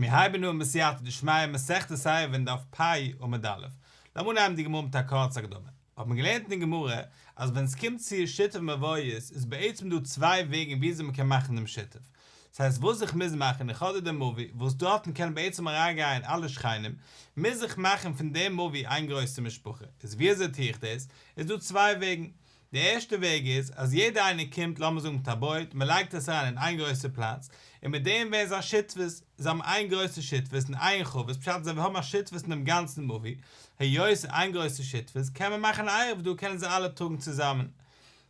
מיר הייבן אן בסייעתא דשמיא מסכת עירובין דף פ' עמוד א'. לאמיר אנהייבן די גמרא מיט א קורצע הקדמה. האט מען געלערנט אין די גמרא אז ווען עס קומט צו שיתוף מבואות איז בעצם דא צוויי וועגן וויאזוי מען קען מאכן דעם שיתוף. דאס הייסט וואס איך מוז מאכן איך האב דא דעם מבוי וואס דארטן קענען בעצם אריינגיין אלע שכנים, מוז איך מאכן פון דעם מבוי איין גרויסע משפחה. איז וויאזוי טו איך דאס? איז דא צוויי וועגן. די ערשטע וועג איז אז יעדער איינער קומט לאמיר זאגן מיט א ברויט, מען לייגט עס אריין אין איין גרויסע פלאץ, און מיט דעם ווערן זיי א שותפות, זיי האבן איין גרויסע שותפות און איין חבית, פשט זיי האבן א שותפות אין דעם גאנצן מבוי, היות ס'איז איין גרויסע שותפות קען מען מאכן א עירוב דא קענען זיי אלע טראגן צוזאמען.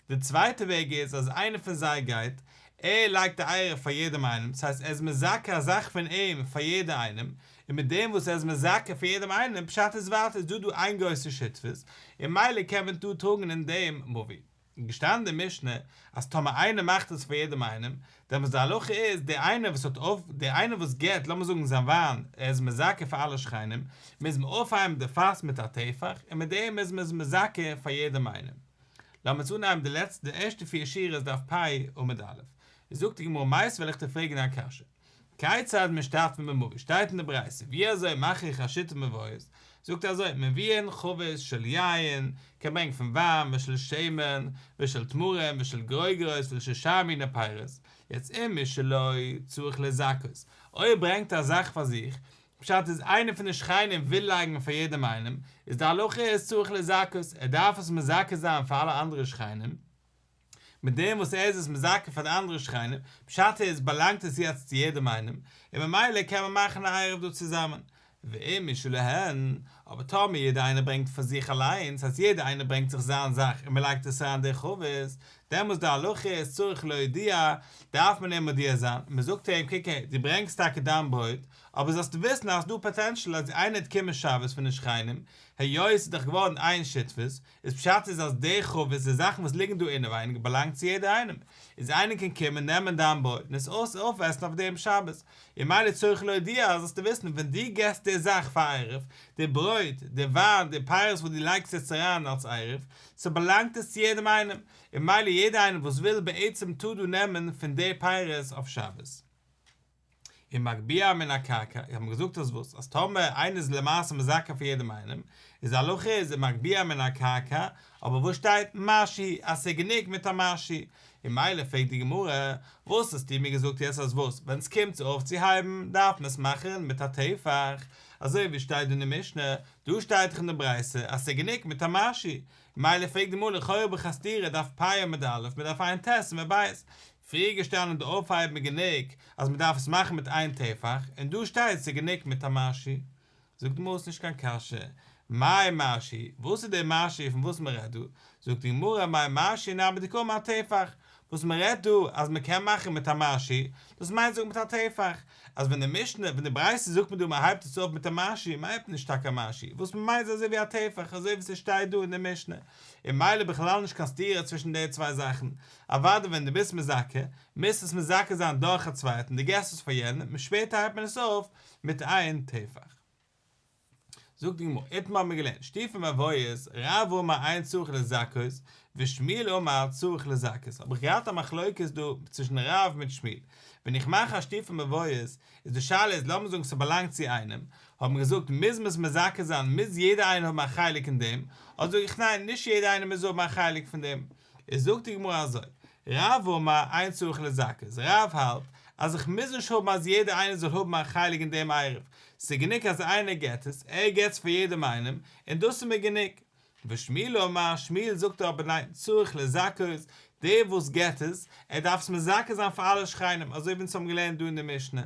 די צווייטע וועג איז אז איינער פון זיי גייט, ער לייגט א עירוב פאר יעדעם איינעם, ס'הייסט ער איז מזכה א זאך פון אים פאר יעדער איינעם, און מיט דעם וואס ער איז מזכה פאר יעדעם איינעם, פשט איז ווייטער איז דא דא איין גרויסע שותפות, און ממילא קען מען דא טראגן אין דעם מבוי. איז געשטאנען אין די משנה אז טאמער איינער מאכט עס פאר יעדעם איינעם, דעמאלטס די הלכה איז דער איינער וואס האט אויף דער איינער וואס געבט לאמיר זאגן זיין וויין ער איז מזכה פאר אלע שכנים, מוז מען אויפהייבן די פאס מיט א טפח, און מיט דעם איז מען עס מזכה פאר יעדעם איינעם. לאמיר יעצט אנהייבן די לעצטע די ערשטע פיר שורות דף פ' עמוד א'. זאגט די גמרא מיתיבי וועל איך דיר פרעגן א קשיא. כיצד משתתפין במבוי, שטייט אין די ברייתא, ווי אזוי מאך איך א שיתוף מבואות, זאגט ער אזוי, מביאין חבית של יין, קען ברענגען פון וויין, ושל שמן, ושל תמרים, ושל גרוגרות, ושל שאר מיני פירות, יעצט ומשלו צריך לזכות, אויב ברענגט ער א זאך פאר זיך, פשט איז איינער פון די שכנים וויל לייגן פאר יעדעם איינעם, איז די הלכה איז צריך לזכות, ער דארף עס מזכה זיין פאר אלע אנדערע שכנים, מיט דעם וואס ער איז עס מזכה פאר די אנדערע שכנים, פשט איז באלאנגט עס יעצט צו יעדעם איינעם, און ממילא קען מען מאכן א עירוב דא צוזאמען. ואם משלהן, אבער טאמער יעדער איינער ברענגט פאר זיך אליינס, אז יעדער איינער ברענגט זיך זיין זאך און מען לייגט עס אריין די חבית, דעמאלס די הלכה איז צריך להודיע, דארף מען אים מודיע זיין, מען זאגט אים קוק אהער, דו ברענגסט טאקע דיין ברויט, אבער זאלסטו וויסן אז ס'דא פאטענשאל אז איינער וועט קומען שבת פון די שכנים, היות ס'איז דאך געווארן איין שותפות, איז פשט איז אז די חבית די זאכן וואס ליגן דא אינעווייניג באלאנגט צו יעדער איינעם, איז איינער קען קומען נעמען דיין ברויט און עס אויס אויפעסן אויף דעם שבת, און ממילא צריך להודיע זאלסטו וויסן ווען דו געסט די זאך פאר עירוב, די ברויט, די וויין, די פירות וואס דו לייגסט יעצט אריין אלס עירוב, ס'באלאנגט עס צו יעדעם איינעם, און ממילא יעדער איינער וואס וויל בעצם טאר דא נעמען פון די פירות אויף שבת. ומגביה מן הקרקע, איך האב געזאגט אז וואס? אז טאמער איינער איז למעשה מזכה פאר יעדעם איינעם, איז די הלכה איז ומגביה מן הקרקע, אבער וואס שטייט משהו אז ס'איז גענוג מיט א משהו, און ממילא פרעגט די גמרא, וואס האסטו מיר געזאגט יעצט אז וואס, ווען ס'קומט צו אויפצוהייבן דארף מען עס מאכן מיט א טפח, אזוי ווי שטייט דא אין די משנה, דא שטייט דאך אין די ברייתא אז ס'איז גענוג מיט א משהו, ממילא פרעגט די גמרא לכאורה האב איך א סתירה דף פ' עמוד א' מיט דף ע"ט עמוד ב', פריער געשטאנען די אויפהייבן איז גענוג אז מען דארף עס מאכן מיט איין טפח, און דא שטייט ס'איז גענוג מיט א משהו. זאגט די גמרא ס'נישט קיין קשיא, מאי משהו, וואס איז די משהו פון וואס מען רעדט דא? זאגט די גמרא מאי משהו נמי דקאמר טפח, וואס מען רעדט דא אז מען קען מאכן מיט א משהו, דאס מיינט זאגן מיט א טפח, אז ווען די משנה, ווען די ברייתא זאגט מען דא מען הייבט עס אויף מיט א משהו, מיינט מען נישט טאקע א משהו, וואס מען מיינט איז אזוי ווי א טפח, אזוי ווי ס'שטייט דא אין די משנה, און ממילא בכלל נישט קיין סתירה צווישן די צוויי זאכן, אוודאי ווען דו ביסט מזכה, מוזט עס מזכה זיין דורך א צווייטן, דו געסט עס פאר יענעם, און שפעטער הייבט מען עס אויף מיט איין טפח. זאגט די גמרא, איתמר האבן מיר געלערנט, שיתופי מבואות, רב אמר אין צריך לזכות, ושמואל אמר צריך לזכות, האב איך געהאט א מחלוקת דא צווישן רב מיט שמואל, ווען איך מאך א שיתופי מבואות, איז די שאלה איז לאמיר זאגן ס'באלאנגט צו איינעם, האט מען געזאגט מוז מען עס מזכה זיין, מוז יעדער איינער האבן א חלק אין דעם, אדער זאג איך ניין נישט יעדער איינער מוז האבן א חלק פון דעם, איז זאגט די גמרא אזוי, רב אמר אין צריך לזכות, רב האלט אז איך מוז נישט האבן אז יעדער איינער זאל האבן א חלק אין דעם עירוב, ס'איז גענוג אז איינער געט עס, ער געט עס פאר יעדעם איינעם, און דאס איז מיר גענוג. ושמואל אמר, שמואל זאגט אבער ניין, צריך לזכות, דער וואס געט עס, ער דארף עס מזכה זיין פאר אלע שכנים, אזוי ווי אונז האבן געלערנט דא אין די משנה.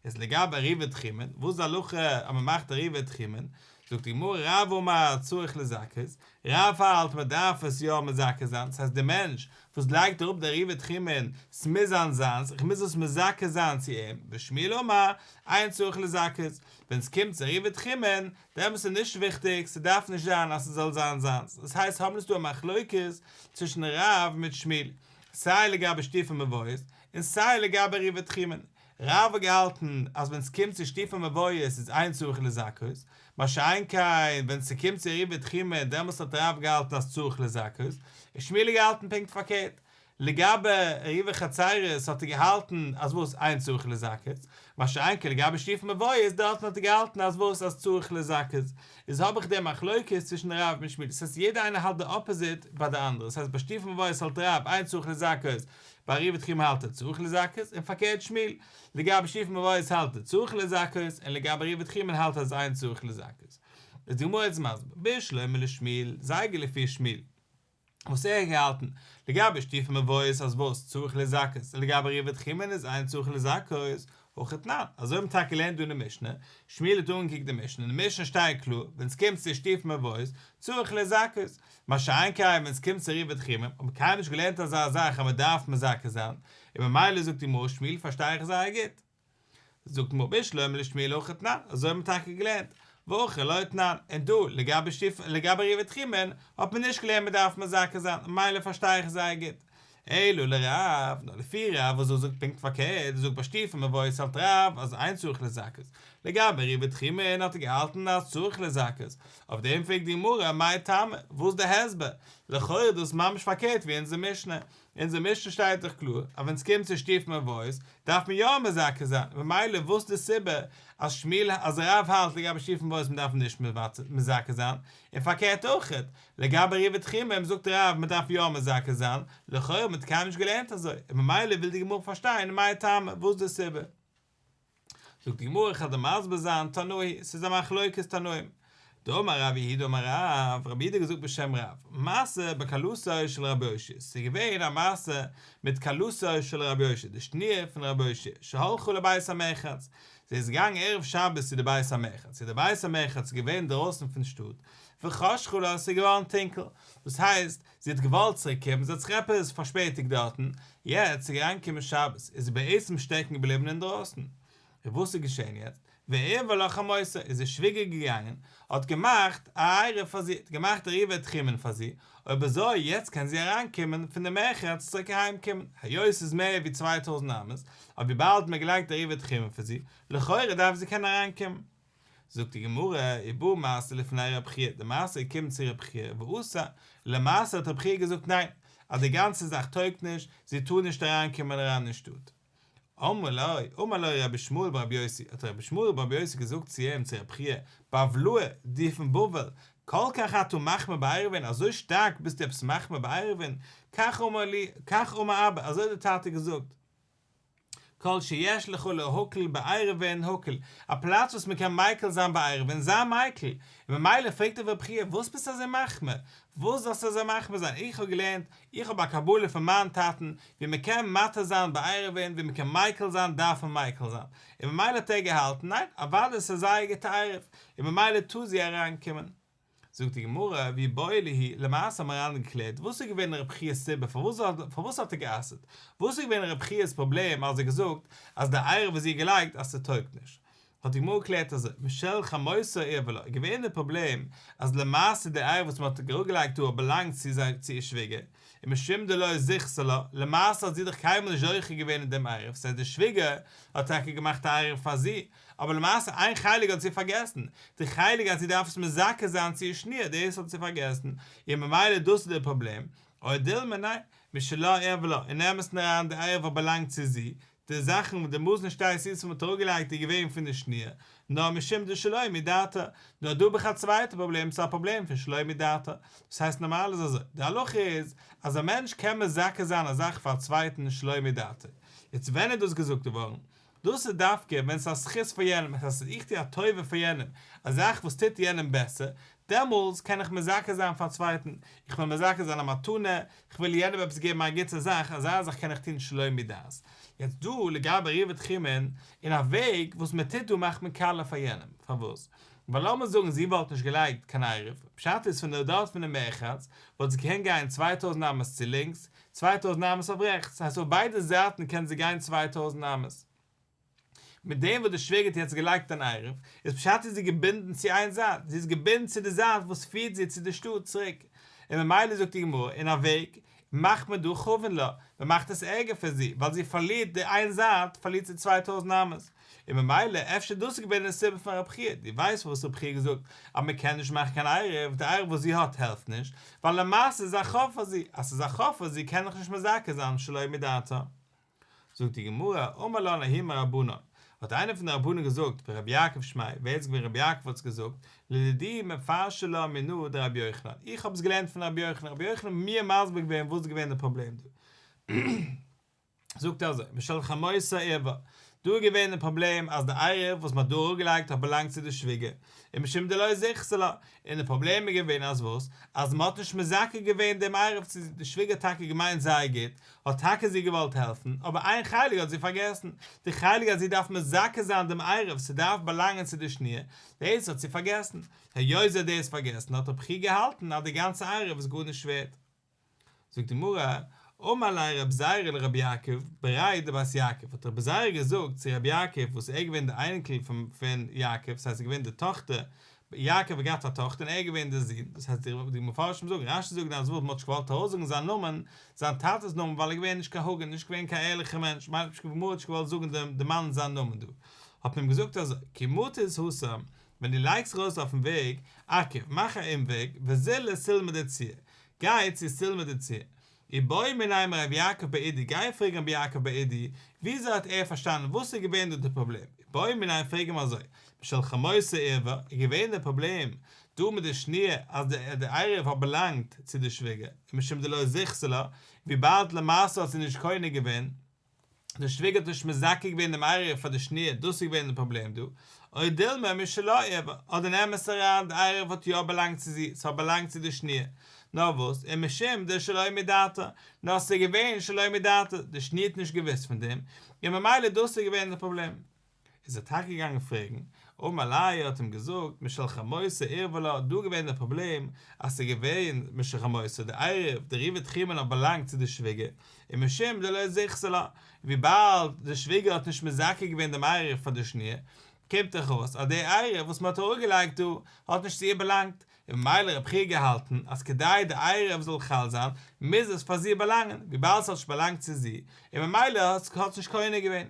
איז לגבי עירובי תחומין, וואס איז די הלכה אז מען מאכט עירובי תחומין? זאגט די גמרא רב אמר צריך לזכות, רב האלט מען דארף עס יא מזכה זיין, דאס הייסט די מענטש וואס לייגט אראפ די עירובי תחומין, ס'מוז זיין זיינס, איך מוז עס מזכה זיין צו אים, ושמואל אמר אין צריך לזכות, ווען ס'קומט צו עירובי תחומין, דעמאלטס איז נישט וויכטיג, ס'דארף נישט זיין אז ס'זאל זיין זיינס, דאס הייסט האבן אונז דא א מחלוקת צווישן רב מיט שמואל, סיי לגבי שיתופי מבואות, און סיי לגבי עירובי תחומין, רב האט געהאלטן אז ווען ס'קומט צו שיתופי מבואות איז אין צריך לזכות, מה שאין כן ווען ס'קומט צו עירובי תחומין דעמאלטס האט רב געהאלטן אז צריך לזכות, און שמואל האט געהאלטן פונקט פארקערט. לגבי עירובי חצירות האט ער געהאלטן אז וואס אין צריך לזכות, מה שאין כן לגבי שיתופי מבואות דארטן האט ער געהאלטן אז וואס אז צריך לזכות, איז האב איך די מחלוקת צווישן רב מיט שמואל, דאס הייסט יעדער איינער האלט די אפאזיט ביי די אנדערע, דאס הייסט ביי שיתופי מבואות האלט רב אין צריך לזכות, ביי עירובי תחומין האלט ער צריך לזכות, און פארקערט שמואל, לגבי שיתופי מבואות האלט ער צריך לזכות, און לגבי עירובי תחומין האלט ער אז אין צריך לזכות. איז די גמרא יעצט מסביר, בשלמא לשמואל, זייער גוט לפי שמואל. וואס ער האט געהאלטן לגבי שיתופי מבואות אז וואס צריך לזכות און לגבי עירובי תחומין איז אין צריך לזכות, הכי תנן, אזוי האט מען טאקע געלערנט דא אין די משנה, שמואל האט אנגעקוקט די משנה, אין די משנה שטייט קלאר ווען עס קומט צו שיתופי מבואות צריך לזכות, מה שאין כן ווען עס קומט צו עירובי תחומין האט מען קיינמאל נישט געלערנט אזא זאך אז מען דארף מזכה זיין, און ממילא זאגט די גמרא שמואל פארשטיי איך זייער גוט. זאגט די גמרא בשלמא לשמואל הכי תנן, אזוי האט מען טאקע געלערנט, והכא לא תנן, און דא לגבי שיתופי לגבי עירובי תחומין האט מען נישט געלערנט מען דארף מזכה זיין, ממילא פארשטיי איך זייער גוט. אלא לרב, נאר לפי רב וואס ער זאגט פונקט פארקערט, ער זאגט ביי שיתופי מבואות האלט רב אז אין צריך לזכות, לגבי עירובי תחומין האט ער געהאלטן אז צריך לזכות, אויף דעם פרעגט די גמרא מאי טעמא, וואס איז די הסבר? לכאורה איז דאס ממש פארקערט ווי אונזער משנה, אין אונזער משנה שטייט דאך קלאר אז ווען סקומט צו שיתופי מבואות דארף מען יא מזכה זיין, ממילא וואס די סיבה אז שמואל אז רב האלט לגבי שיתופי מבואות מען דארף נישט מזכה זיין, און פארקערט אויכעט, לגבי עירובי תחומין זאגט רב מען דארף יא מזכה זיין, לכאורה האט מען קיינמאל נישט געלערנט אזוי, און ממילא וויל די גמרא פארשטיין מאי טעמא וואס די סיבה. זאגט די גמרא איך וועל דיר מסביר זיין תנאי, ס'איז א מחלוקת תנאים. דאמר רב יהודה אמר רב, רב יהודה האט געזאגט בשם רב, מעשה בכלתו של רבי אושעיא, ס'איז געווען א מעשה מיט כלתו של רבי אושעיא, די שניר פון רבי אושעיא, שהלכה לבית המרחץ, זי איז געגאנגען ערב שבת צו די בית המרחץ, און די בית המרחץ איז געווען אינדרויסן פון שטאט, וחשכה לה, ס'איז געווארן טונקל, דאס הייסט, זי האט געוואלט צוריק קומען, זי האט זיך עפעס פארשפעטיגט דארטן, יעצט איז אריינגעקומען שבת, איז זי בעצם שטעקן געבליבן אינדרויסן. און וואס איז געשען יעצט? ועירבה לה חמותה, איז איר שוויגער געגאנגען, האט געמאכט א עירוב פאר זי, האט געמאכט עירובי תחומין פאר זי, אויב אזוי יעצט קען זי אריין קומען פון די מרחץ צוריק אהיים קומען, היות ס'איז מער ווי 2000 אמות, אבער וויבאלד מ'האט געלייגט עירובי תחומין פאר זי, לכאורה דארף זי קענען אריין קומען. זאגט די גמרא, ובא מעשה לפני רב חייא, די מעשה איז געקומען צו רב חייא, ואסר, למעשה האט רב חייא געזאגט ניין, אז די גאנצע זאך טויגט נישט, זי טאר נישט אריין קומען אריין אין שטאט. אמר לו, אמר לו רבי ישמעאל ברבי יוסי, האט רבי ישמעאל ברבי יוסי געזאגט צו אים צו רב חייא, בבלאי, דו פון בבל, כל כך אתה מחמיר בעירובין, אזוי שטארק ביסטו עפעס מחמיר בעירובין, כך אמר לי, כך אמר אבא, אזוי האט דער טאטע געזאגט. כל שיש לך להקל בעירובין הקל, א פלאץ וואס מען קען מיקל זיין בעירובין, זיי מיקל, און ממילא פרעגט ער רב חייא וואס ביסטו אזוי מחמיר, וואס זאלסטו אזוי מחמיר זיין, איך האב געלערנט, איך האב א קבלה פון מיין טאטן, ווי מען קען מתיר זיין בעירובין, ווי מען קען מיקל זיין דארף מען מיקל זיין, און ממילא האט ער געהאלטן, ניין, אוודאי ס'איז א זייער גוטע עירוב, און ממילא טאר זי אריין קומען. זאגט די גמרא, ואיבעיא להו, למעשה האבן מיר אריינגעקלערט, וואס איז געווען רב חייא'ס סיבה פארוואס פארוואס האט ער גע'אסר'ט, וואס איז געווען רב חייא'ס פראבלעם אז ער האט געזאגט אז די עירוב וואס זי האט געלייגט אז ס'טויגט נישט, האט די גמרא געקלערט אזוי, משל חמותו עירבה לה, איז געווען די פראבלעם אז למעשה די עירוב וואס מ'האט אראפגעלייגט דא באלאנגט צו זיי צו איר שוויגער, ומשום דלא זכתה לה, למעשה האט זי דאך קיינמאל נישט זוכה געווען אין דעם עירוב, ס'הייסט די שוויגער האט טאקע געמאכט א עירוב פאר זי, אבער למעשה איין חלק האט זי פארגעסן, די חלק אז זי דארף עס מזכה זיין צו איר שניר, דאס האט זי פארגעסן, און ממילא דאס איז די פראבלעם, או דילמא ניין, משלה עירבה לה, אין אמת'ן אריין די עירוב האט באלאנגט צו זי, די זאכן די מזון שתי סעודות וואס מ'האט אראפגעלייגט איז געווען פון די שניר, נאר משום דשלא מדעתה, נאר דא האב איך א צווייטע פראבלעם, ס'איז א פראבלעם פון שלא מדעתה, דאס הייסט נארמאל איז אזוי, די הלכה איז אז א מענטש קען מזכה זיין א זאך פאר א צווייטן שלא מדעתו, יעצט ווען איז דאס געזאגט געווארן? דאס איז דווקא ווען ס'איז א זכות פאר יענעם, עס הייסט איך טו א טובה פאר יענעם, א זאך וואס טוט יענעם בעסער, דעמאלס קען איך מזכה זיין פאר א צווייטן, איך וויל מזכה זיין א מתנה, איך וויל יענעם עפעס געבן א גוטע זאך, אזא זאך קען איך טון שלא מדעת. יעצט דא לגבי עירובי תחומין, אין א וועג וואס מען טוט דא מאכט מען קאליע פאר יענעם, פארוואס? ווייל לאמיר זאגן זי וואלט נישט געלייגט קיין עירוב, פשט איז פון די דארט פון די מרחץ וואלט זי געקענט גיין 2000 אמות צו לינקס, 2000 אמות אויף רעכטס, ס'הייסט אויף ביידע זייטן קען זי גיין 2000 אמות. מיט דעם וואס די שוויגער האט יעצט געלייגט אן עירוב, איז פשט איז זי געבינדן צו איין זייט, זי איז געבינדן צו די זייט וואס פירט זי צו די שטאט צוריק, און ממילא זאגט די גמרא, אין א וועג. מאכט מען דא חבין לה, מען מאכט עס ערגער פאר זי, ווייל זי פארלירט די איין זייט פארלירט זי 2000 אמות, און ממילא אפשר דאס איז געווען די סיבה פון רב חייא, דו ווייסט פארוואס רב חייא האט געזאגט אז מען קען נישט מאכן קיין עירוב, די עירוב וואס זי האט העלפט נישט, ווייל למעשה איז א חוב פאר זי, אז ס'איז א חוב פאר זי קען איך נישט מזכה זיין שלא מדעתה. זאגט די גמרא, אמר לן ההוא מרבנן, האט איינער פון די רבנן געזאגט, ורבי יעקב שמיה, ווער איז געווען רבי יעקב האט עס געזאגט, לדידי מפרשא לי מינה דרבי יוחנן, איך האב עס געלערנט פון רבי יוחנן, רבי יוחנן האט מיר מסביר געווען וואס איז געווען די פראבלעם דא. זאגט ער אזוי, משל חמותה עירבה, דא איז געווען די פראבלעם אז די עירוב וואס מען האט דא אראפגעלייגט האט באלאנגט צו די שוויגער, ומשום דלא זיכתה לה, און די פראבלעם איז געווען אז וואס? אז מען האט נישט מזכה געווען דעם עירוב צו די שוויגער האט טאקע געמיינט זייער גוט, האט טאקע זי געוואלט העלפן, אבער איין חלק האט זי פארגעסן, די חלק אז זי דארף מזכה זיין דעם עירוב ס'דארף באלאנגען צו די שניה, דאס האט זי פארגעסן, היות זי האט דאס פארגעסן האט רב חייא געהאלטן אז די גאנצע עירוב איז גארנישט ווערט. זאגט די גמרא, אמר ליה רב זירא לרבי יעקב בריה דבת יעקב, האט רבי זירא געזאגט צו רבי יעקב וואס ער איז געווען די אייניקל פון יעקב, ס'הייסט ער איז געווען די טאכטער, יעקב האט געהאט א טאכטער און ער איז געווען די זון, דאס הייסט די מפרשים זאגן, רש"י זאגט אז וואס, מ'האט נישט געוואלט ארויסזאגן זיין נאמען, זיין טאטע'ס נאמען ווייל ער איז געווען נישט קיין הגון, נישט געווען קיין ערליכער מענטש, מיינט נישט די גמרא האט נישט געוואלט זאגן דעם דערמאנען זיין נאמען דא, האט מען אים געזאגט אזוי, כי מטית התם, ווען דו לייגסט ארויס אויפן וועג, עקיף, מאך א אומוועג, וזיל לסולמא דצור, גיי צו סולמא דצור. ובעי מיניה מרבי יעקב בר אידי, גיי פרעג רבי יעקב בר אידי, וויאזוי האט ער פארשטאנען, וואס איז געווען דא די פראבלעם? ובעי מיניה פרעג אים אזוי, משל חמותה עירבה, איז געווען די פראבלעם דא מיט די שניה אז די עירוב האט באלאנגט צו די שוויגער, ומשום דלא זיכתה לה, וויבאלד למעשה האט זי נישט קונה געווען, די שוויגער האט נישט מזכה געווען דעם עירוב פאר די שניה, דאס איז געווען די פראבלעם דא, או דילמא משלה עירבה, אדער אין אמת אריין די עירוב האט יא באלאנגט צו זי, ס'האט באלאנגט צו די שניה, נאר וואס, ומשום דשלא מדעתה, נאר ס'איז געווען שלא מדעתה, די שניה האט נישט געוואוסט פון דעם, און ממילא דאס איז געווען די פראבלעם. איז ער טאקע געגאנגען פרעגן, אמר ליה האט אים געזאגט, משל חמותה עירבה לה, דא געווען די פראבלעם אז ס'איז געווען משל חמותה די עירוב, די עירובי תחומין האט באלאנגט צו די שוויגער, ומשום דלא זיכתה לה, וויבאלד די שוויגער האט נישט מזכה געווען דעם עירוב פאר די שניה, קומט דאך אויס אז די עירוב וואס מ'האט אראפגעלייגט דא האט נישט צו איר באלאנגט, און ממילא רב חייא געהאלטן אז כדי די עירוב זאל חל זיין מוז עס פאר זי באלאנגען, וויבאלד ס'האט נישט באלאנגט צו זי, און ממילא האט עס נישט קונה געווען.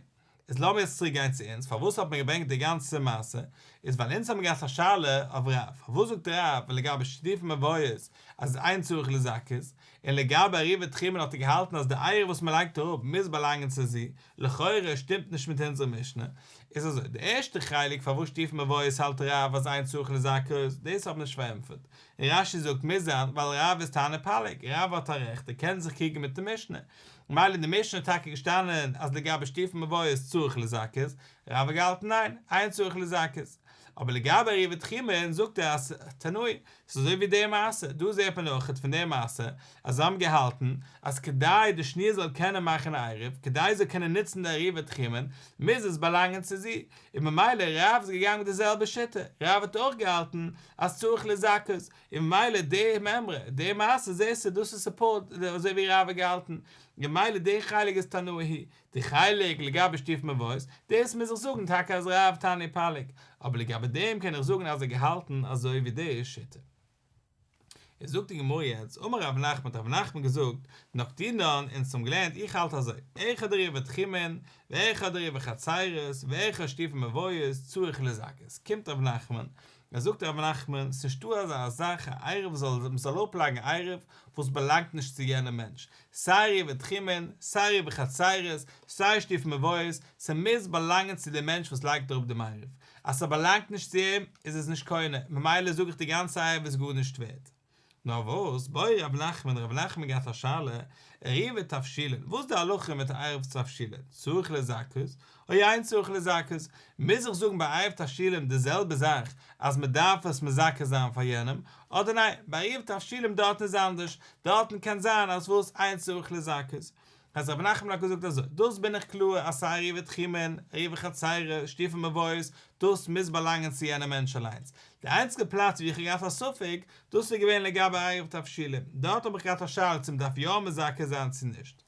איז לאמיר יעצט צוריק גיין צו אונז, פארוואס האט מען געברענגט די גאנצע מעשה, איז ווייל אונז האבן געהאט א שאלה אויף רב, פארוואס זאגט רב לגבי שיתופי מבואות אז אין צריך לזכות, און לגבי עירובי תחומין האט ער געהאלטן אז די עירוב וואס מען לייגט אראפ מוז באלאנגען צו זי, לכאורה שטימט נישט מיט אונזער משנה, איז אזוי, די ערשטע חלק פארוואס שיתופי מבואות האלט רב אז אין צריך לזכות, דאס האט מען נישט פארענטפערט, און רש"י זאגט מוז זיין ווייל רב איז תנא פליג, רב האט א רעכט ער קען זיך קריגן מיט די משנה, מילא אין די משנה איז טאקע געשטאנען אז לגבי שיתופי מבואות צריך לזכות, רב האט געהאלטן ניין, אין צריך לזכות. אבער לגבי עירובי תחומין זאגט ער אז תנאי, ס'איז אזוי ווי די מעשה, דא זעט מען אויכעט פון די מעשה אז זיי האבן געהאלטן אז כדי די שניה זאל קענען מאכן א עירוב, כדי זי זאל קענען נוצן די עירובי תחומין, מוז עס באלאנגען צו זי, און ממילא רב איז געגאנגען מיט די זעלבע שיטה, רב האט אויך געהאלטן אז צריך לזכות, און ממילא די מימרא, די מעשה זעסטו דאס איז סופארט אזוי ווי רב האט געהאלטן, און ממילא די חלק איז תנאי היא, די חלק לגבי שיתופי מבואות, דאס מוז איך זאגן טאקע אז רב תנא פליג, אבער לגבי דעם קען איך זאגן אז ער האט געהאלטן אזוי ווי די שיטה. איז זאגט די גמרא יעצט, אמר רב נחמן האט רב נחמן געזאגט, נקטינן, אונז האבן געלערנט איך האלט אזוי, אחד עירובי תחומין, ואחד עירובי חצירות, ואחד שיתופי מבואות, צריך לזכות, קומט רב נחמן, ער זאגט רב נחמן, ס'נישטא אזא זאך א עירוב זאל מ'זאל אראפלייגן א עירוב וואס באלאנגט נישט צו יענעם מענטש, סיי עירובי תחומין, סיי עירובי חצירות, סיי שיתופי מבואות, ס'מוז באלאנגען צו דעם מענטש וואס לייגט אראפ דעם עירוב, אז ס'באלאנגט נישט צו אים איז עס נישט קונה, ממילא זאג איך די גאנצע עירוב איז גארנישט ווערד. נאר וואס, בעי רב נחמן, רב נחמן געהאט א שאלה, עירובי תבשילין, וואס איז די הלכה מיט עירוב תבשילין, צריך לזכות, או אין צריך לזכות, מוז איך זאגן ביי עירוב תבשילין די זעלבע זאך אז מען דארף עס מזכה זיין פאר יענעם, אדער ניין, ביי עירוב תבשילין דארטן איז אנדערש, דארטן קען זיין אז וואס אין צריך לזכות. אז רב נחמן האט געזאגט אזוי, דאס בין איך קלאר אז סיי עירובי תחומין, עירובי חצירות, שיתופי מבואות, דאס מוז באלאנגען צו יענעם מענטש אליינס. די איינציגע פלאץ וואו איך האב געהאט א ספק, דאס איז געווען לגבי עירוב תבשילין, דארט האב איך געהאט א שאלה צו מ'דארף יא מזכה זיין צו נישט.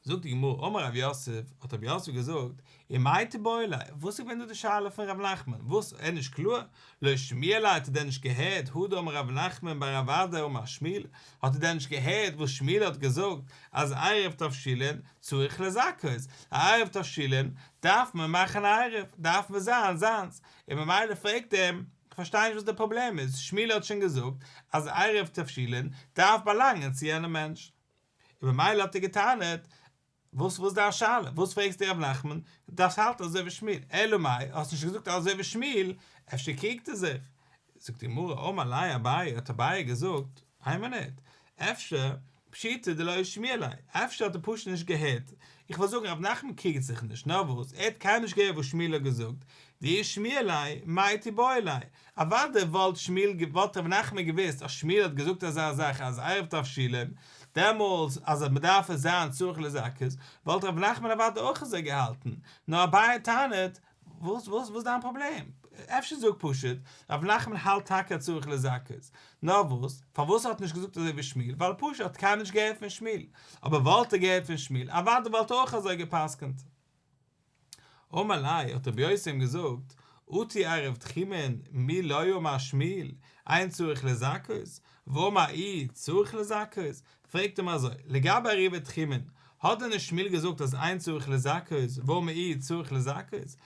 זאגט די גמרא, אמר רב יוסף, האט רב יוסף געזאגט, ומאי תיבעי ליה, וואס איז געווען דא די שאלה פון ר' נחמן, וואס, ער איז נישט קלאר? לא שמיע ליה, האט ער דען נישט געהערט, הא דאמר רב נחמן בר רב אדא אמר שמואל, האט ער דען נישט געהערט וואס שמואל האט געזאגט, אז עירוב תבשילין צריך לזכות, א עירוב תבשילין דארף מען מאכן א עירוב, דארף מען זיין זיינס, און ממילא פרעגט ער אים, כ'פארשטיי נישט וואס די פראבלעם איז, שמואל האט שוין געזאגט אז עירוב תבשילין דארף באלאנגען צו יענעם מענטש. און ממילא האט ער געטענה'ט, וואס וואס דיין שאלה? וואס פרעגסטו ר' נחמן? דארפסט האלטן אזוי ווי שמואל. אלא מאי, האסט נישט געזאגט אזוי ווי שמואל, אפשר קריגט ער זיך? זאגט די גמרא, אמר ליה אביי, האט אביי געזאגט, איין מינוט, אפשר פשיטא דלא שמיע ליה, אפשר האט ער פשוט נישט געהערט, איך וועל זאגן ר' נחמן קריגט זיך נישט, נאר וואס, ער האט קיינמאל נישט געהערט וואס שמואל האט געזאגט, דאי שמיע ליה, מאי תיבעי ליה, אוודאי וואלט שמואל וואלט ר' נחמן געוואוסט אז שמואל האט געזאגט אזא זאך אז עירוב תבשילין, דעמאלס אז מען דארף עס זיין צריך לזכות, וואלט ר' נחמן אוודאי אויך אזוי געהאלטן, נאר אביי טענה'ט, וואס וואס וואס דיין פראבלעם? אפשר זאג פשוט, ר' נחמן האלט טאקע צריך לזכות, נאר וואס, פארוואס ער האט נישט געזאגט אזוי ווי שמואל, ווייל פשוט ער האט קיינמאל נישט געהערט פון שמואל, אבער וואלט ער געהערט פון שמואל, אוודאי וואלט ער אויך אזוי גע'פסק'נט. אמר ליה, האט רבי יוסי אים געזאגט, אטו עירוב תחומין מי לא אמר שמואל, אין צריך לזכות, ואמר איהו צריך לזכות, פרעגט אים אזוי, לגבי עירובי תחומין, האט דען נישט שמואל געזאגט אז אין צריך לזכות, ואמר איהו צריך לזכות?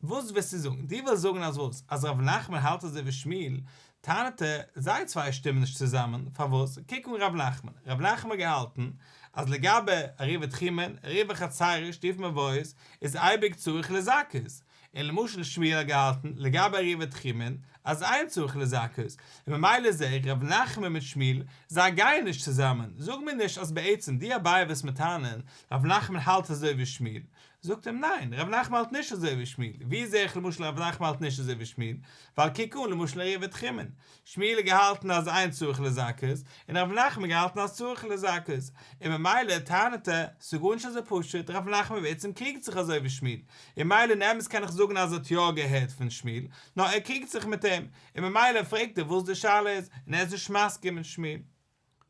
וואס ווילסטו זאגן? דו ווילסט זאגן אז וואס? אז ר' נחמן האלט אזוי ווי שמואל? טענה'ט ער, זיי צוויי שטימען נישט צוזאמען, פארוואס? קוק אן ר' נחמן, ר' נחמן האט געהאלטן אז לגבי עירובי תחומין, עירובי חצירות, שיתופי מבואות, איז אייביג צריך לזכות, און למשל שמואל האט געהאלטן לגבי עירובי תחומין אז אין צריך לזכות, און ממילא זעה איך ר' נחמן מיט שמואל זיי גייען נישט צוזאמען, זאג מיר נישט אז בעצם דו אביי ווילסט מיר טענה'ן ר' נחמן האלט אזוי ווי שמואל, זאגט אים ניין, ר' נחמן האלט נישט אזוי ווי שמואל, ווי זעה איך למשל ר' נחמן האלט נישט אזוי ווי שמואל, ווייל קוק אן למשל עירובי תחומין, שמואל האט געהאלטן אז אין צריך לזכות, און ר' נחמן האט געהאלטן אז צריך לזכות, און ממילא טענה'ט ער, ס'איז גארנישט אזוי פשוט, ר' נחמן בעצם קריגט זיך אזוי ווי שמואל, און ממילא אין אמת קען איך זאגן אז ער האט יא געהערט פון שמואל, נאר ער קריגט זיך מיט אים, און ממילא פרעגט ער וואס די שאלה איז, און ער איז נישט מסכים מיט שמואל.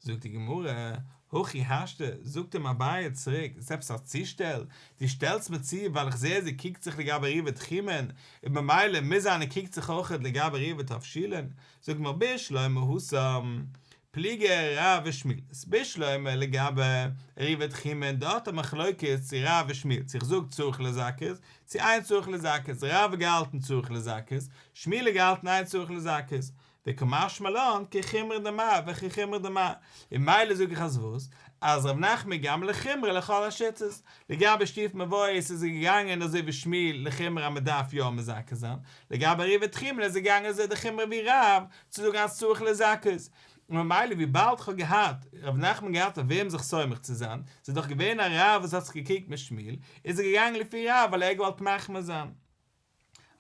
זאגט די גמרא, הכי השתא, זאגט אים אביי צוריק, איז עפעס א צושטעל? דו שטעלסט מיר צו ווייל איך זעה אז ער קריגט זיך לגבי עירובי תחומין, און ממילא מוז זיין ער קריגט זיך אויכעט לגבי עירובי תבשילין, זאגט די גמרא בשלמא התם, פליגי רב ושמואל, איז בשלמא לגבי עירובי תחומין דארט א מחלוקת צו רב ושמואל, צו איך זאג צריך לזכות, צו אין צריך לזכות, רב האט געהאלטן צריך לזכות, שמואל האט געהאלטן אין צריך לזכות, וקא משמע לן כחומרא דמר וכחומרא דמר, און ממילא זאג איך אז וואס? אז ר' נחמן געגאנגען לחומרא לכל השיטות, לגבי שיתופי מבואות איז ער געגאנגען אזוי ווי שמואל לחומרא אז מען דארף יא מזכה זיין, לגבי עירובי תחומין איז ער געגאנגען אזוי די חומרא ווי רב צו זאגן אז צריך לזכות, און ממילא וויבאלד כ'האב געהאט ר' נחמן געהאט אויף וועם זיך סומך צו זיין, ס'איז דאך געווען א רב וואס האט זיך געקריגט מיט שמואל, איז ער געגאנגען לפי רב ווייל ער האט געוואלט מחמיר זיין.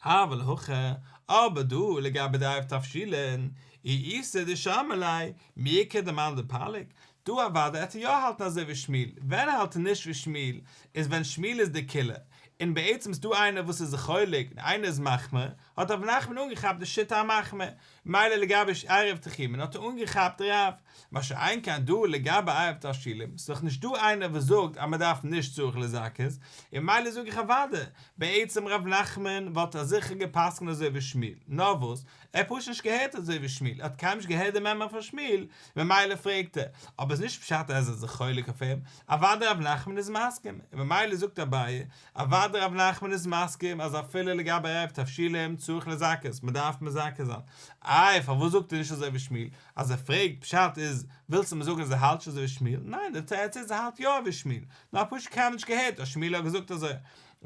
אבל הכא, אבער דא לגבי די עירוב תבשילין, אי איתא דשמעה ליה, מי איכא דמאן דפליג, דא אוודאי העט ער יא האלטן אזוי ווי שמואל, ווען האלט ער נישט ווי שמואל, איז ווען שמואל איז די קולא, און בעצם איז דא איינער וואס איז חולק און איינער איז מחמיר, האט רב נחמן אנגעכאפט די שיטה המחמיר, מילא לגבי עירוב תחומין האט ער אנגעכאפט רב, מה שאין כן דא לגבי עירוב תבשילין, ס'איז דאך נישט דא איינער וואס זאגט אז מ'דארף נישט צריך לזכות, און מילא זאג איך אוודאי, בעצם ר' נחמן וואלט ער זיכער גע'פסק'נט אזוי ווי שמואל, נאר וואס, ער האט פשוט נישט געהערט אזוי ווי שמואל, ער האט קיינמאל נישט געהערט די מימרא פון שמואל, ממילא פרעגט ער, אבער איז נישט פשט אז ער איז זיך חולק אויף אים, אוודאי ר' נחמן איז מסכים, און ממילא זאגט אביי, אוודאי ר' נחמן איז מסכים אז אפילו לגבי עירוב תבשילין צריך לזכות, מ'דארף מזכה זיין, איי פארוואס זאגט ער נישט אזוי ווי שמואל, אז ער פרעגט פשט איז ווילסטו מיר זאגן אז ער האלט נישט אזוי ווי שמואל? ניין די תירוץ איז ער האלט יא ווי שמואל, נאר פשוט קיינמאל נישט געהערט אז שמואל האט געזאגט אזוי,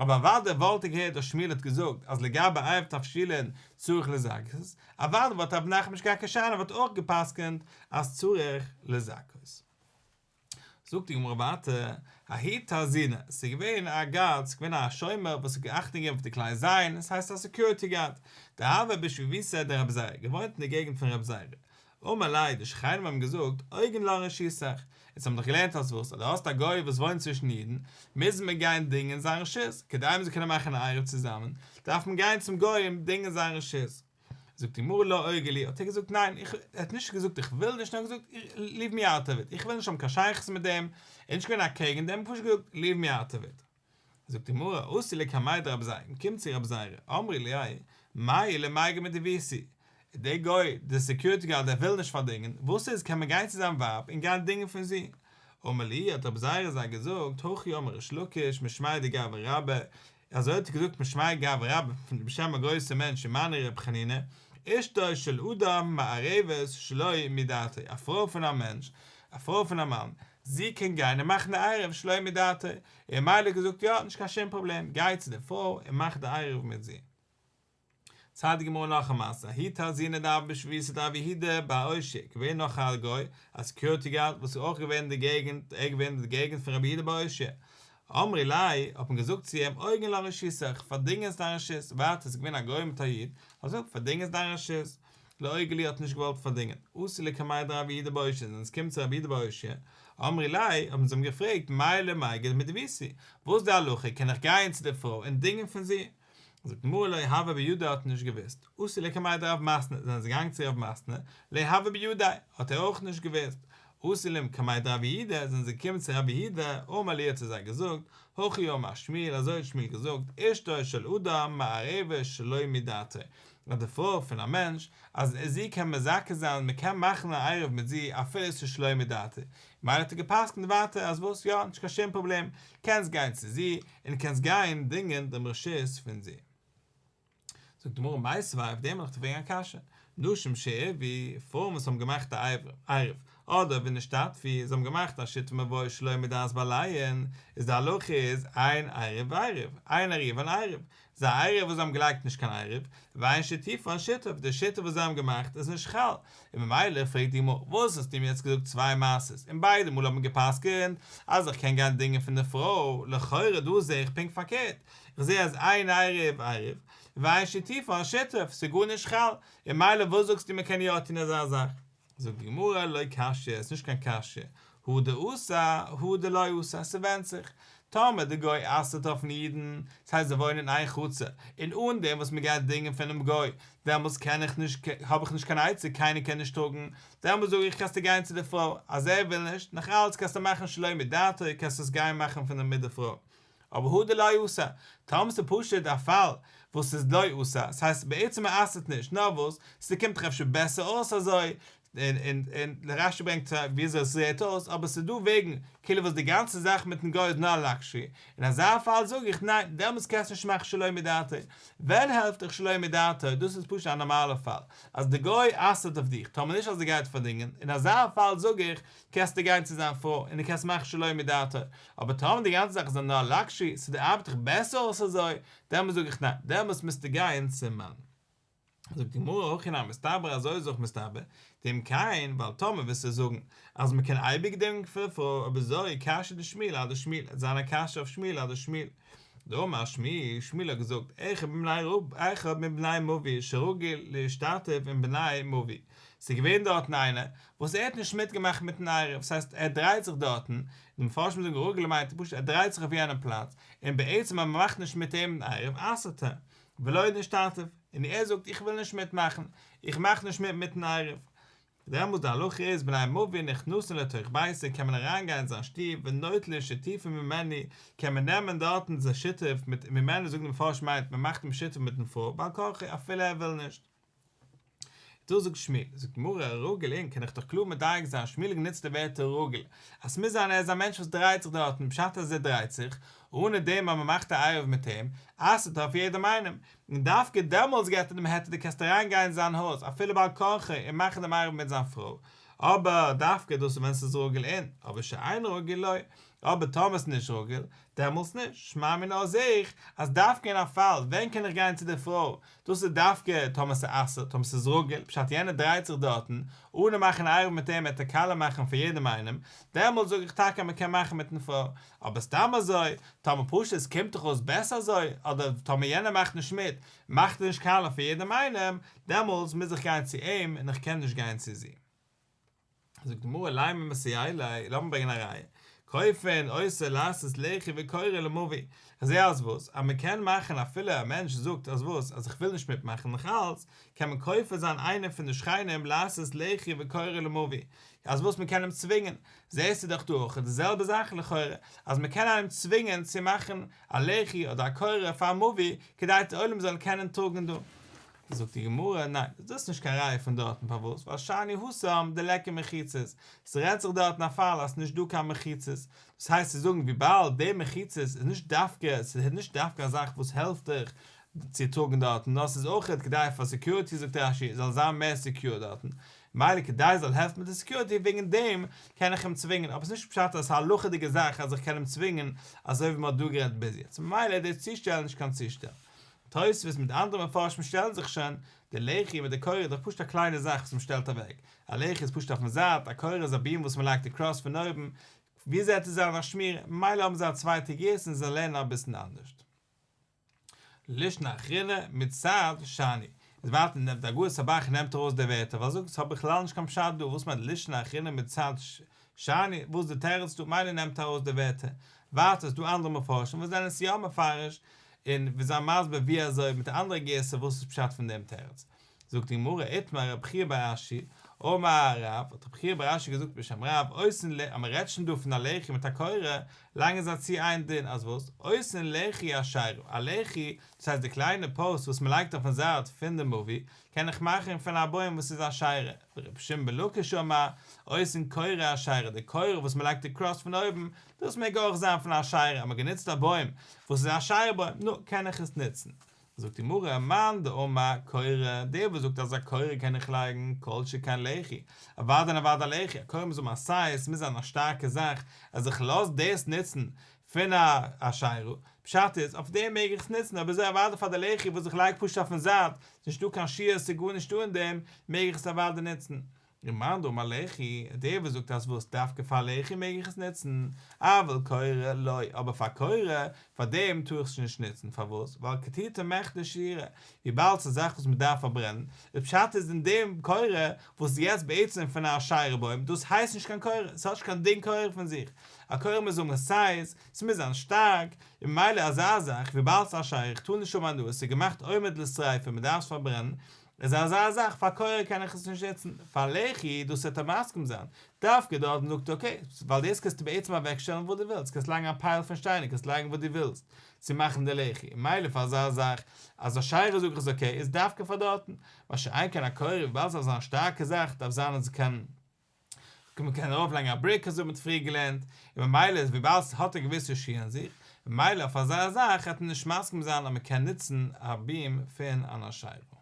אבער אוודאי וואלט ער געהערט אז שמואל האט געזאגט אז לגבי עירוב תבשילין צריך לזכות, אוודאי וואלט רב נחמן נישט געהאט קיין שאלה וואלט אויך גע'פסק'נט אז צריך לזכות. זאגט די גמרא ווייטער, ההוא תרזינא, ס'איז געווען א גארד, ס'איז געווען א שומר וואס האט אכטונג געגעבן אויף די כלי זין, עס הייסט א סעקיוריטי גארד, דהוה בשיבבותיה דרבי זירא, געוואוינט אין די געגנט פון רבי זירא. אמרו ליה, די שכנים האבן געזאגט, אוגרן לן רשותך, אונז האבן דאך געלערנט אז וואס, אז דו האסט א גוי וואס וואוינט צווישן אידן, מוז מען גיין דינגען זיין רשות, כדי מען זאל קענען מאכן א עירוב צוזאמען, דארף מען גיין צום גוי און דינגען זיין רשות. זאגט די גמרא לא אוגר לי, האט ער געזאגט ניין, איך, ער האט נישט געזאגט איך וויל נישט, נאר געזאגט ליוו מי אוט אוו איט, איך וויל נישט האבן קיין שייכות מיט דעם, ער איז נישט געווען אקעגן דעם, פשוט געזאגט ליוו מי אוט אוו איט. זאגט די גמרא, אתו לקמיה דרבי זירא, מ'קומט צו רבי זירא, אמרי ליה, מהו למיגר מדביתהו, דער גוי, דער סעקיוריטי גארד ער וויל נישט פארדינגען, וואס איז קען מען גיין צו זיין ווייב און גיין דינגען פון זי? אמר להו, האט רבי זירא זיי געזאגט, הכי אמר ריש לקיש משמיה דגברא רבה, אזוי האט ער געזאגט משמיה דגברא רבה פון בשם א גרויסע מענטש ומנו רבי חנינא, אשתו של אדם מערבת שלא מדעתו, א פרוי פון א מענטש, א פרוי פון א מאן, זי קען גיין און מאכן די עירוב שלא מדעתו, און ממילא האט געזאגט יא נישט קיין שום פראבלעם, גיי צו די פרוי און מאך די עירוב מיט זי. ציילט די גמרא נאך א מעשה, ההוא תרזינא דהוה בשבבותיה דרב יהודה בר אושעיא, געווען נאך א גוי, א סעקיוריטי גארד וואס איז אויך געווען אין די געגנט, ער איז געווען אין די געגנט פון רב יהודה בר אושעיא, אמרי ליה, האט מען געזאגט צו אים, אוגר לן רשותך, פארדינג אונז דיין רשות, ווייטער איז געווען א גוי מיט א איד, האט געזאגט, פארדינג אונז דיין רשות, לא אוגר להו האט נישט געוואלט פארדינגען, אתו לקמיה דרב יהודה בר אושעיא, זענען זיי געקומען צו רב יהודה בר אושעיא, אמרי ליה, האבן זיי אים געפרעגט, מהו למיגר מדביתהו, וואס איז די הלכה, קען איך גיין צו די פרוי און דינגען פון זי? זאגט די גמרא לא הוה בידיה האט נישט געוואוסט, אתו לקמיה דרב מתנה, זענען זיי געגאנגען צו רב מתנה, לא הוה בידיה, האט ער אויך נישט געוואוסט, אתו לקמיה דרב יהודה, זענען זיי געקומען צו רב יהודה, אמר להו האט ער זיי געזאגט, הכי אמר שמואל, אזוי האט שמואל געזאגט, אשתו של אדם מערבת שלא מדעתו, אז די פרוי פון א מענטש, אז זי קען מזכה זיין, מען קען מאכן א עירוב מיט זי אפילו עס איז שלא מדעתו, ממילא האט ער גע'פסק'נט ווייטער אז וואס יא, נישט קיין שום פראבלעם, קענסט גיין צו זי, און קענסט גיין דינגען דעם רשות פון זי. זאגט די גמרא מיתיבי, אויף דעם וועל איך דיר פרעגן א קשיא, נשים שעירבו, פרויען וואס האבן געמאכט א עירוב, אדער ונשתתפו, זיי האבן געמאכט א שיתוף מבוי שלא מדעת בעליהן, איז די הלכה איז אין עירוב עירוב, אין עירובן עירוב, זייער עירוב וואס זיי האבן געלייגט נישט קיין עירוב, ואין שיתופן שיתוף, די שיתוף וואס זיי האבן געמאכט איז נישט חל, און ממילא פרעגט די גמרא, וואס האסטו מיר יעצט געזאגט צוויי מעשות, און ביידע מאל האט מען גע'פסק'נט אז איך קען גיין דינגען פון די פרוי, לכאורה דא זעה איך פונקט פארקערט, איך זעה אז אין עירוב עירוב, ואין שיתופן שיתוף, ס'איז גארנישט חל, און ממילא וואס זאגסטו מען קען יא טון אזא זאך? זאגט די גמרא לא קשיא, עס איז נישט קיין קשיא, הא דאסר הא דלא אסר, ס'ווענדט זיך, טאמער די גוי אסר'ט אויפן אידן, ס'הייסט זיי וואוינען אין איין חצר, און אן דעם וואס מ'גייט דינגען פונעם גוי, דעמאלטס קען איך נישט, האב איך נישט קיין עצה, קיינער קען נישט טראגן, דעמאלטס זאג איך קענסטו גיין צו די פרוי, אז ער וויל נישט, נאך אלץ קענסטו מאכן שלא מדעתו, קענסטו עס גיין מאכן פון די מיט די פרוי. אבער הא דלא אסר, טאמער ס'איז פשוט א פאל וואס איז לא אסר, ס'הייסט בעצם ער אסר'ט נישט, נאר וואס, ס'קומט דאך אפשר בעסער אויס אזוי, און און און רש"י ברענגט וויאזוי עס זעהט אויס, אבער ס'איז דא וועגן כאילו וואס די גאנצע זאך מיטן גוי איז נאר א לאקשערי, אין אזא פאל זאג איך ניין, דעמאלטס קענסטו נישט מאכן שלא מדעתו, ווען העלפט דיך שלא מדעתו, דאס איז פשוט א נארמאלע פאל, אז די גוי אסר'ט אויף דיך, טאמער נישט אז ער גייט פארדינגען, אין אזא פאל זאג איך, קענסטו גיין צו זיין פרוי און דו קענסט מאכן שלא מדעתו, אבער טאמער די גאנצע זאך איז נאר לאקשערי, ס'ארבעט דאך בעסער אויס אזוי, דעמאלס זאג איך ניין, דעמאלס מוזטו גיין צום מאן. זאגט די גמרא הכי נמי מסתברא אזוי איז אויך מסתבר, דאם כן, ווייל טאמער וועסטו זאגן אז מ'קען אייביג דינגען פון די פרוי, אויב אזוי קשיא דשמואל אדשמואל, עט זיין א קשיא אויף שמואל אדשמואל. דאמר שמואל, שמואל האט געזאגט, אחד מבני רב, אחד מבני מבוי שרגיל להשתתף עם בני מבוי, ס'איז געווען דארטן איינער וואס ער האט נישט מיטגעמאכט מיטן עירוב, ס'הייסט ער דרייט זיך דארטן, די מפרשים זאגן רגיל מיינט פשוט ער דרייט זיך אויף יענעם פלאץ, און בעצם אז מ'מאכט נישט מיט אים דעם עירוב אסר'ט ער, ולא נשתתף, און ער זאגט איך וויל נישט מיטמאכן, איך מאך נישט מיט מיטן עירוב. דעמאלטס די הלכה איז בני מבוי נכנסין לתוך ביתו קען מען אריינגיין אין זיין שטוב ונוטלין שיתופו ממנו קען מען נעמען דארטן זיין שיתוף מיט ממנו זאגן די מפרשים מיינט מען מאכט אים שיתוף מיטן פרוי בעל כרחו אפילו ער וויל נישט. דאס זאגט שמואל, זאגט די גמרא, רגיל אין קען איך דאך קלאר מדייק זיין, שמואל האט גענוצט די ווערטער רגיל, אז ס'מוז זיין ער איז א מענטש וואס דרייט זיך דארטן, פשט אז ער דרייט זיך, אנע דעם אז מ'מאכט א עירוב מיט אים, אסר'ט ער אויף יעדעם איינעם, און דווקא דעמאלטס געבט ער דעם היתר דו קענסט אריין גיין אין זיין הויז אפילו בעל כרחו און מאכן דעם עירוב מיט זיין פרוי, אבער דווקא דאס איז ווען ס'איז רגיל אין, אבער שאין רגיל לא, אבער טאמער ס'איז נישט רגיל, דעמאלטס נישט, שמע מינה זעה איך אז דווקא אין א פאל ווען קען איך גיין צו די פרוי, דאס איז דווקא טאמער ס'אסר'ט, טאמער ס'איז רגיל, פשט יענער דרייט זיך דארטן, אנע מאכן עירוב מיט אים וועט ער קאליע מאכן פאר יעדעם איינעם, דעמאלטס זאג איך טאקע אז מ'קען מאכן מיטן פרוי, אבער סתם אזוי, טאמער פשוט עס קומט דאך אויס בעסער אזוי, אדער טאמער יענער מאכט נישט מיט, מאכט ער נישט קאליע פאר יעדעם איינעם, דעמאלטס מוז איך גיין צו אים און איך קען נישט גיין צו זי. זאגט די גמרא לימא מסייע ליה, לאמיר ברענגען א ראיה. כופין אותו לעשות לחי וקורה למבוי, כ'זע אז וואס? אז מ'קען מאכן אפילו א מענטש זאגט אז וואס? אז איך וויל נישט מיטמאכן נאך אלץ קען מען כופה זיין איינער פון די שכנים לעשות לחי וקורה למבוי, אז וואס מ'קען אים צווינגען, זעסטו דאך דא אויך די זעלבע זאך לכאורה, אז מ'קען איינעם צווינגען צו מאכן א לחי אדער א קורה פאר א מבוי כדי די עולם זאל קענען טראגן דא. זאגט די גמרא, ניין, דאס איז נישט קיין ראיה פון דארטן, פארוואס? ווייל שאני התם דליכא מחיצות, ס'רעדט זיך דארטן א פאל אז ס'נישט דא קיין מחיצות, דאס הייסט צו זאגן וויבאלד די מחיצות איז נישט דווקא, ס'איז נישט דווקא א זאך וואס העלפט דיך צו טראגן דארטן, נאר ס'איז אויכעט כדי פאר סעקיוריטי זאגט רש"י זאל זיין מער סעקיור דארטן, מילא כדי ס'זאל העלפן מיט די סעקיוריטי וועגן דעם קען איך אים צווינגען, אבער ס'איז נישט פשט אז ס'איז א הלכה'דיגע זאך אז איך קען אים צווינגען אזוי ווי מ'האט דא גערעדט ביז יעצט, ממילא איז די צושטעל נישט קיין צושטעל. תוספות מיט אנדערע מפרשים שטעלן זיך שוין, די לחי מיט די קורה איז דאך פשוט א קליינע זאך וואס מ'שטעלט אוועק, א לחי איז פשוט אויפן זייט, א קורה איז א ביעם וואס מ'לייגט אקראס פון אויבן, ווי אזוי וועט עס זיין א שמירה, ממילא האבן זיי א צווייטע גירסא און זיי לערנען אביסל אנדערשט. לישנא אחרינא מצד שאני. איז ווייטער נעמט די הגהות הב"ח נעמט ארויס די ווערטער ווייל זאגט ס'האט בכלל נישט קיין פשט דא וואס מיינט לישנא אחרינא מצד שאני וואס איז די תירוץ דא מילא נעמט ארויס די ווערטער ווייטער איז דא אנדערע מפרשים וואס זענען עס יא מפרש און וואס זענען מסביר ווי אזוי מיט א אנדערע גירסא וואס איז פשט פון דעם תירוץ. זאגט די גמרא, איתמר רב חייא בר אשי, אמר רב, האט רב חייא בר אשי געזאגט בשם רב, עושין ל, אז מען רעדט שוין דא פון א לחי מיט א קורה, לייגן זיי צו איין דין, אז וואס? עושין לחי אשרה, א לחי, דאס הייסט די קליינע פאוסט וואס מען לייגט אויפן זייט פון די מבוי, קען איך מאכן פון א בוים וואס איז אשרה, ורבי שמעון בן לקיש אמר, עושין קורה אשרה, די קורה וואס מען לייגט אקראס פון אויבן, דאס מעג אויך זיין פון אשרה, אז מען האט גענוצט א בוים וואס איז אשרה בוים, נו, קען איך עס נוצן. זאגט די גמרא, מאן דאמר קורה, דער וואס זאגט אז א קורה קען איך לייגן, כל שכן לחי, אוודאי און אוודאי א לחי, א קורה מוז האבן א סייז, ס'מוז זיין א שטארקע זאך, אז איך לאז דאס נוצן פון א אשרה, פשט איז, אויף דעם מעג איך עס נוצן, אבער אזוי אוודאי פאר די לחי וואס איך לייג פשוט אויפן זייט, ס'נישטא קיין שיעור, ס'איז גארנישטא אין דעם, מעג איך עס אוודאי נוצן. ומאן דאמר לחי, דער וואס זאגט אז וואס דווקא פאר לחי מעג איך עס נוצן, אבל קורה לא, אבער פאר קורה, פאר דעם טאר איך עס נישט נוצן, פארוואס? ווייל קטוטי מכדי שיעורא, וויבאלד ס'איז א זאך וואס מ'דארף פארברענען, די פשט איז אין דעם קורה וואס איז יעצט בעצם פון א אשרה בוים, דאס הייסט נישט קיין קורה, ס'האט נישט קיין דין קורה פון זיך, א קורה מוז האבן סייז, ס'מוז זיין שטארק, און ממילא אזא זאך, וויבאלד ס'איז אשרה, איך טאר נישט האבן הנאה, ס'איז געמאכט עומד לשריפה, מ'דארף עס פארברענען, איז אזא זאך פאר קורה קען איך עס נישט נוצן, פאר לחי דאס וועט ער מסכים זיין, דווקא דארטן זאגט ער אקעי, ווייל דאס קענסטו בעצם אוועק שטעלן וואו דו ווילסט, קענסט לייגן א פייל פון שטיינער, קענסט לייגן וואו דו ווילסט, צו מאכן די לחי, מילא פאר אזא זאך אז אשרה זאג איך איז אקעי, איז דווקא פאר דארטן, מה שאין כן א קורה וויבאלד ס'דארף זיין א שטארקע זאך, דארף זיין אז ס'קען. מען קען ארויף לייגן א בריק אזוי האט מען פריער געלערנט, און ממילא איז וויבאלד ס'האט א געוויסע שיעור אין זיך, ממילא אויף אזא זאך וועט מען נישט מסכים זיין אז מען קען נוצן א ביעם פון אן אשרה.